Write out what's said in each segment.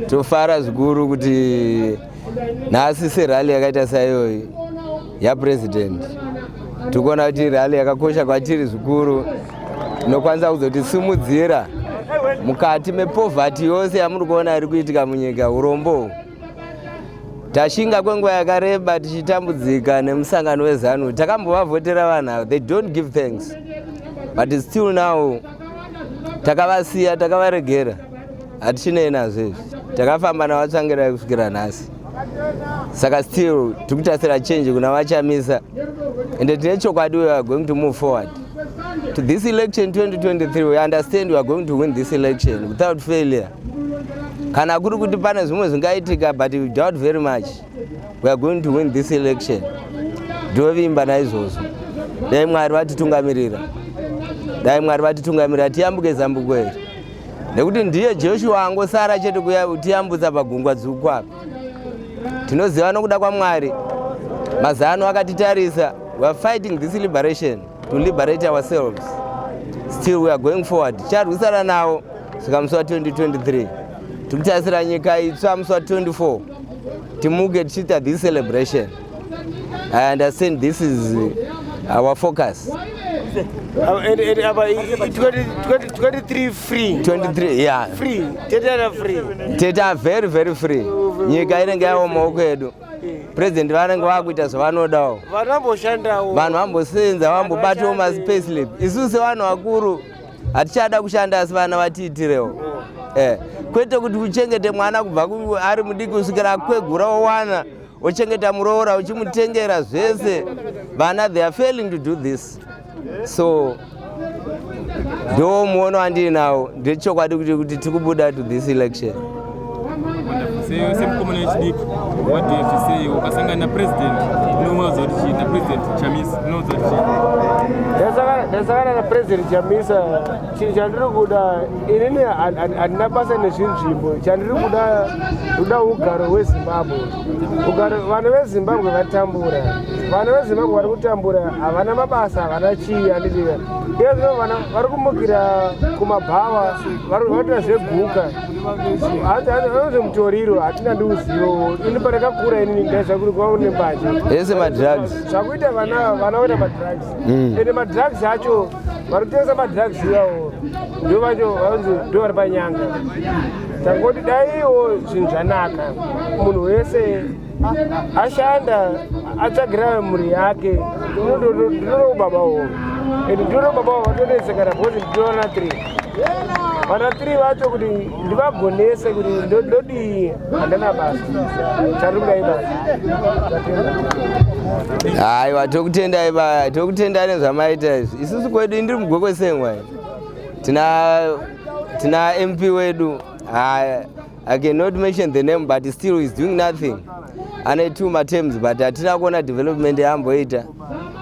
Tofara zvikuru kuti nhasi serally yakaita saiyoyi yapresident, tikuona kuti rally yakakosha kwatiri zvikuru, inokwanisa kuzotisimudzira mukati mepoverty yose yamuri kuona iri kuitika munyika, urombo. Tashinga kwenguva yakareba tichitambudzika nemusangano weZANU. Takambovavhotera vanhu ava, they don't give thanks, but still now takavasiya, takavaregera, hatichinei nazvo izvi. Takafamba navaTsvangirai kusvikira nhasi, saka still tiri kutarisira change kuna vaChamisa. Ende tine chokwadi we are going to move forward to this election 2023. We understand we are going to win this election without failure. Kana kuri kuti pane zvimwe zvingaitika, but we doubt very much. We are going to win this election, ndovimba naizvozvo. Dai Mwari vatitungamirira, dai Mwari vatitungamirira tiyambuke zambuko iri, nekuti ndiye Joshua angosara chete kutiyambutsa pagungwa dzvuku apa. Tinoziva nokuda kwaMwari mazano akatitarisa. We are fighting this liberation to liberate ourselves. Still we are going forward, ticharwisana nawo svika musi wa2023. Tikutarisira nyika itsva musi wa24, timuke tichiita this celebration. I understand this is our focus. And apa 23 free. 23, yeah. Free, tetana free. Teta very very free. Nyika inenge yavo maoko edu, president vanenge vakuita zvavanodawo. Vanhu vamboshandawo. Vanhu vambosenza, vambobatawo mapayslip. Isusu sevanhu vakuru hatichada kushanda, asi vana vatiitirewo. Kwete kuti uchengete mwana kubva ari mudiki kusvikira akwegura, owana ochengeta muroora, uchimutengera zvese. Vana, they are failing to do this. So ndo muono wandinawo. Ndechokwadi kuti tiri kubuda to this election. Semukomana wechidiki, what do you have to say? Ukasangana napresident, unomuudza kuti chii? Napresident Chamisa, unoudza kuti chii? Ndasangana napresident Chamisa, chinhu chandiri kuda inini, handina basa nezvinzvimbo. Chandiri kuda, kuda ugaro hweZimbabwe, ugaro. Vanhu veZimbabwe vatambura, vanhu veZimbabwe vari kutambura, havana mabasa, havana chii, handiti? Iye zvino vana vari kumukira kumabhawa, vari kuita zveguka, vanozve mutoriro. Hatina ndiuzivo. Ini pandakakura inini ndaiziva kuti kwava nembanje. Ese madrugs. Zvakuita vana, vana voita madrugs. Ende madrugs acho, vari kutengesa madrugs iwawo ndo vacho vanonzi ndo vari panyanga. Tangoti daiwo zvinhu zvanaka, munhu wese ashanda, atsvagira mhuri yake. Ndinodo baba wo, ende ndinodo baba wo vatonetsekana because ndinoona three vana, three vacho, kuti ndivagonese kuti ndodii, handana basa. Chandiri kudai basa. Aiwa, tokutendai ba, tokutendai nezvamaita izvi. Isusu kwedu, ndiri muGokwe-Sengwa, tina MP wedu. I cannot mention the name, but still is doing nothing. Ane two matems, but hatina kuona development yaamboita.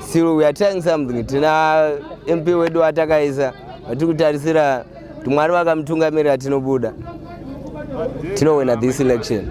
Still we are trying something. Tina MP wedu atakaisa, vatiri kutarisira kuti Mwari vakamutungamirira, tinobuda, tinowina this election.